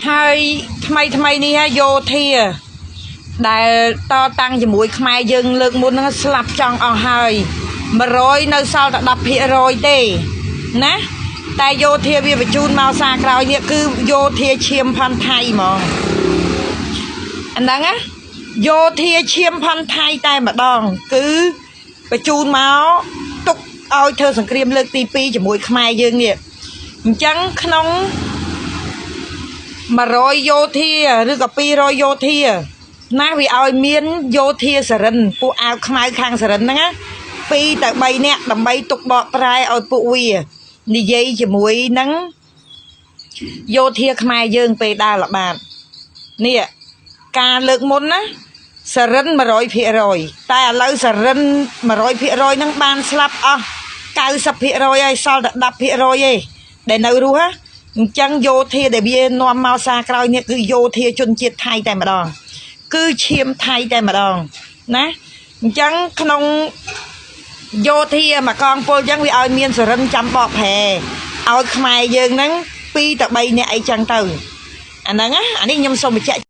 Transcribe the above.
ហើយថ្មីថ្មីនេះយោធាដែលតតាំងជាមួយខ្មែរយើងលើកមុនហ្នឹងស្លាប់ចង់អស់ហើយ100នៅសល់តែ10%ទេណាតែយោធាវាបញ្ជូនមកសារក្រោយនេះគឺយោធាឈាមផាន់ថៃហ្មងអាហ្នឹងណាយោធាឈាមផាន់ថៃតែម្ដងគឺបញ្ជូនមកទុកឲ្យធ្វើសង្គ្រាមលើកទី2ជាមួយខ្មែរយើងនេះអញ្ចឹងក្នុង100យោធាឬក៏200យោធាណាវាឲ្យមានយោធាសរិនពួកអាវខ្មៅខាងសរិនហ្នឹងណា2ទៅ3នាក់ដើម្បីទុកបកប្រែឲ្យពួកវានិយាយជាមួយនឹងយោធាខ្មែរយើងពេលដើរល្បាតនេះការលើកមុនណាសរិន100%តែឥឡូវសរិន100%ហ្នឹងបានស្លាប់អស់90%ហើយសល់តែ10%ទេដែលនៅរស់ណាអញ្ចឹងយោធាដែលវានាំមកសារក្រោយនេះគឺយោធាជនជាតិថៃតែម្ដងគឺឈាមថៃតែម្ដងណាអញ្ចឹងក្នុងយោធាមួយកងពលអញ្ចឹងវាឲ្យមានសរិនចាំបកប្រែឲ្យខ្មែរយើងហ្នឹង2ទៅ3នាក់អីចឹងទៅអាហ្នឹងណាអានេះខ្ញុំសូមបញ្ជាក់។